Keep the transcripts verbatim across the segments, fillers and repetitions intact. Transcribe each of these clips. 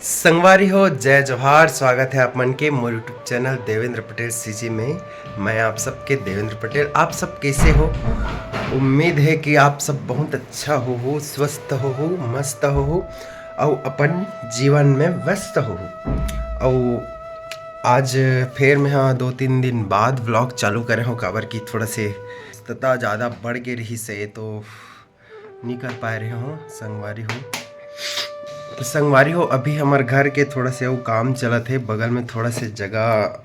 संगवारी हो, जय जोहार। स्वागत है आप मन के मोर YouTube channel Devendra Patel CG में। मैं आप सबके देवेंद्र पटेल। आप सब कैसे हो? उम्मीद है कि आप सब बहुत अच्छा हो हो, स्वस्थ हो हो, मस्त हो हो, अउ अपन जीवन में व्यस्त हो हो। अउ आज फेर मैं हा दो तीन दिन बाद व्लॉग चालू करे हूँ, काबर कि थोड़ा से व्यस्तता ज़्यादा बढ़ गई रही से, तो नहीं कर पाए रहे हो संगवारी हो। तो संगवारी हो, अभी हमर घर के थोड़ा से वो काम चलत है, बगल में थोड़ा से जगह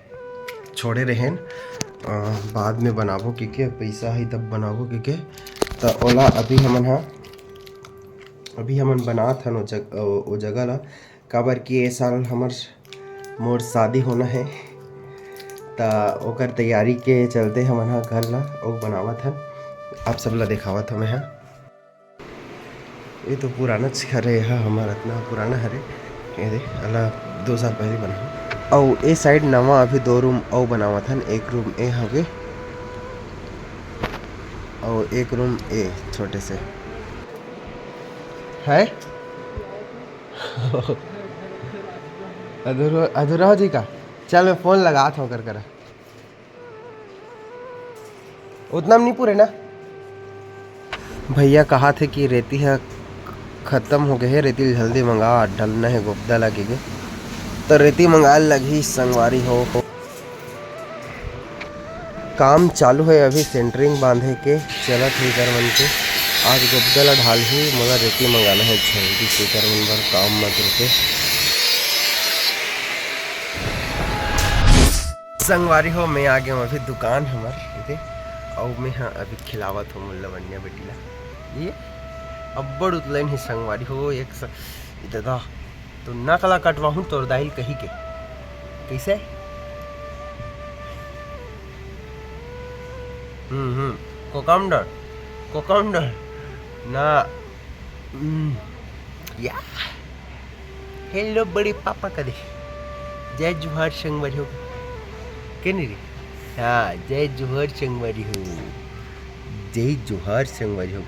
छोड़े रहेन, अ, बाद में बनाबो के के, पैसा है तब बनाबो के के। तो ओला अभी हमन हा, अभी हमन बनात हन ओ जग-, ओ, ओ जगह ला, काबर कि ए साल हमर, मोर शादी होना है, त ओकर तैयारी के चलते हमन हा घर ला ओ बनावत हन। आप सब ला देखावत हन मैं हा। ये तो पुराना घर है, हा, हमर इतना पुराना हरे। ये दे, अला दो साल पहले बना। अउ ए साइड नवा अभी दो रूम अउ बनावत हन। एक रूम ए हवे, अउ एक रूम ए छोटे से है। अधूरा, अधूरा हो जी का? चल, मैं फोन लगात हूँ कर कर। उतना में नहीं पूरे ना। भैया कहा थे कि रेती ह खत्म हो गए है, रेती जल्दी मंगा, डलना है, गोपदा लगेगे, तो रेती मंगा लगही संगवारी हो। काम चालू है, अभी सेंटरिंग बांधे के चलत है एकर मन के। आज गोपदा ला ढालही, मोला रेती मंगाना है जल्दी से, एकर मन बर काम मत रुके। संगवारी हो, मैं आ गया हूँ अभी दुकान हमर इधे, अउ मैं हा अभी खिलावत हूँ मुल्ला बनिया बेटी ला। ये अब्बड़ उतलैन ही संगवारी हो, एक स-, इधर दा, तो नकला कटवाहूँ तोर दाई ल कही के। कैसे? हम्म, हम्म, कोकमडर, कोकमडर, ना, हम्म, या। हेलो बड़े पापा करे। जय जोहार संगवारी हो। के नहीं रे? हाँ, जय जोहार संगवारी हो। जय जोहार संगवारी हो।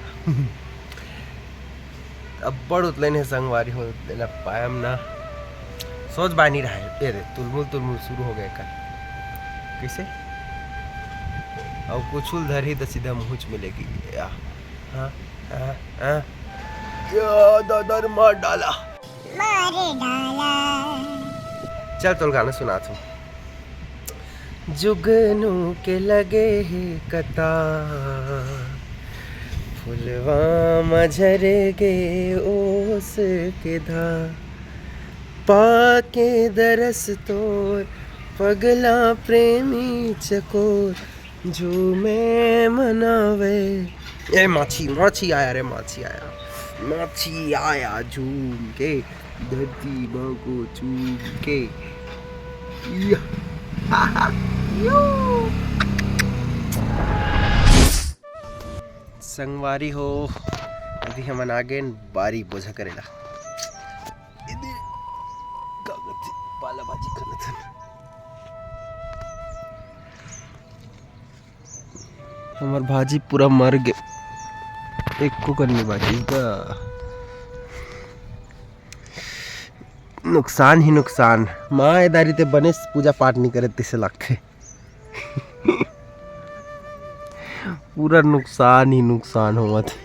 अब्बड़ उतलैन हे संगवारी हो, तेला पायम ना। सोच बानी रहा है। ए रे, तुलमुल तुलमुल शुरू हो गया का? कैसे? अउ कुछुल धरही त सीधा मुँह च मिलेगी। या। हाँ, हाँ, हाँ। या दादा रे, मार डाला। मार डाला। चल, तोल गाना सुनात हूँ। जुगनू के लगे हे कतार, फुलवा म झर गे ओस के धार। पाके दरस तोर, पगला प्रेमी चकोर, झूमे मनावे। ए माछी, माछी आया रे, माछी आया, माछी आया झूम के, धरती माँ को चूम के। या। संगवारी हो, अभी हमन आ गए बारी बोझा करेला। इधर का कथे, पाला भाजी खा लेथन। हमर भाजी पूरा मर गे, एको कन नइ बाचिस गा। नुकसान ही नुकसान। माँ ए दारी ते बने पूजा पाठ नइ करे तइसे लगथे। पूरा नुकसान ही नुकसान होवत हे।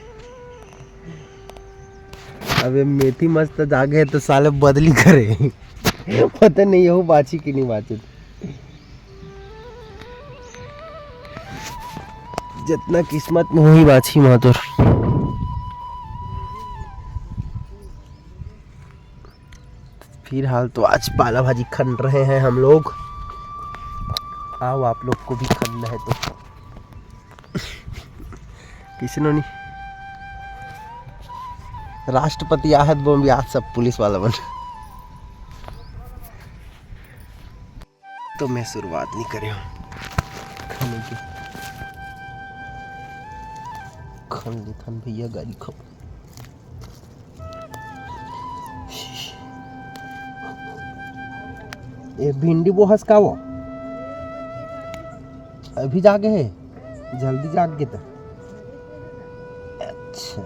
अबे मेथी मस्त जागे हे तो साले बदली करे। पता नहीं यहू बाची कि नहीं बाची। जितना किस्मत में होही बाची माँ तोर। फिलहाल तो आज पाला भाजी खन रहे हैं हम लोग। आओ, आप लोग को भी खनना है तो। किसी ने नहीं। राष्ट्रपति आहत बोम भी आज सब पुलिस वाला बन। तो मैं शुरुआत नहीं करे हूँ खाने की। खन लेथन भैया, गारी खाओ। ए भिंडी बोहस का वो? अभी जागे है, जल्दी जाग गे त। अच्छा।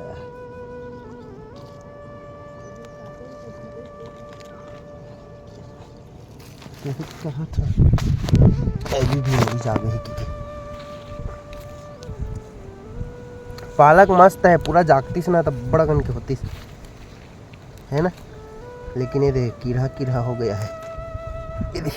यही कहा था, अभी भी नहीं जागे है क्योंकि पालक मस्त है, पूरा जागतीस ना त बड़ा कन के होतीस, है ना। लेकिन ये देख, कीड़ा कीड़ा हो गया है, ये देख।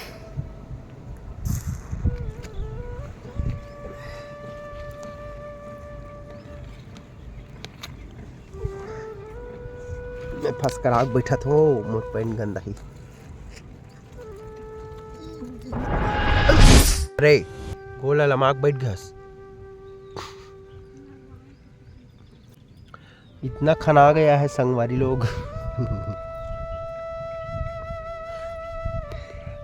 मैं फसकरा के बैठत हो, मोर पैंट गंदा ही। अरे, गोला लमाक बैठ गस। इतना खना गया है संगवारी लोग।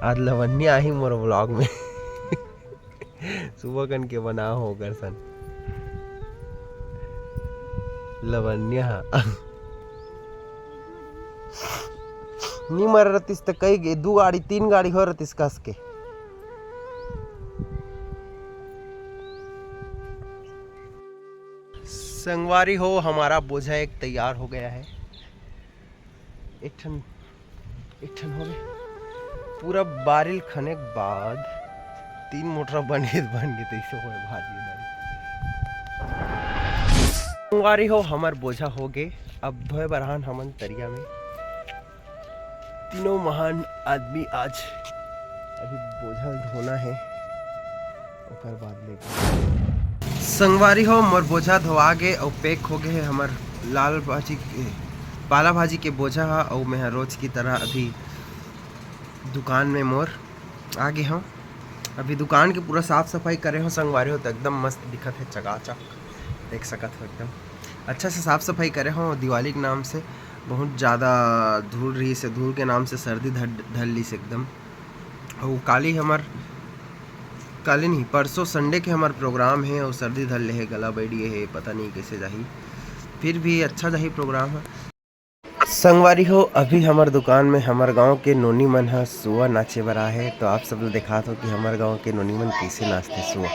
आज लवन्या आही मोर vlog में। सुबह कन के बना हो ओकर सन। लवन्या हा। नी मर रतिस त कई गे, दू गाड़ी, तीन गाड़ी हो रतिस कस के। संगवारी हो, हमारा बोझा एक तैयार हो गया है। एक ठन, एक ठन हो गए। पूरा बारिल खने के बाद तीन मोटरा बने, बन गए, तैसे होए भाजी दारी। संगवारी हो, हमर बोझा हो गए। अब धोए बर आन हमन तरिया में। तीनों महान आदमी आज अभी बोझा धोना है, ओकर बाद ले। संगवारी हो, मोर बोझा धोआ गे अउ pack हो गए है हमर लाल भाजी के, पाला भाजी के बोझा हा। अउ मैं हा रोज की तरह अभी दुकान में मोर आ गे हूँ। अभी दुकान के पूरा साफ सफाई करे हूँ संगवारी हो, तो एकदम मस्त दिखत है, चकाचक देख सकत हो, एकदम अच्छा से साफ सफाई करे हूँ। दिवाली के नाम से बहुत ज़्यादा धूल रही से, धूल के नाम से सर्दी धर, धर ली से एकदम। अउ काली हमर, काली नहीं, परसों Sunday के हमर program है अउ सर्दी धर ले है, गला बैठ गए है, पता नहीं कैसे जाही, फिर भी अच्छा जाही program है। संगवारी हो, अभी हमर दुकान में हमर गांव के नोनी मन ह सुआ नाचे बर आए हे, तो आप सब ल देखात हो कि हमर गांव के नोनी मन कैसे नाचथे सुआ।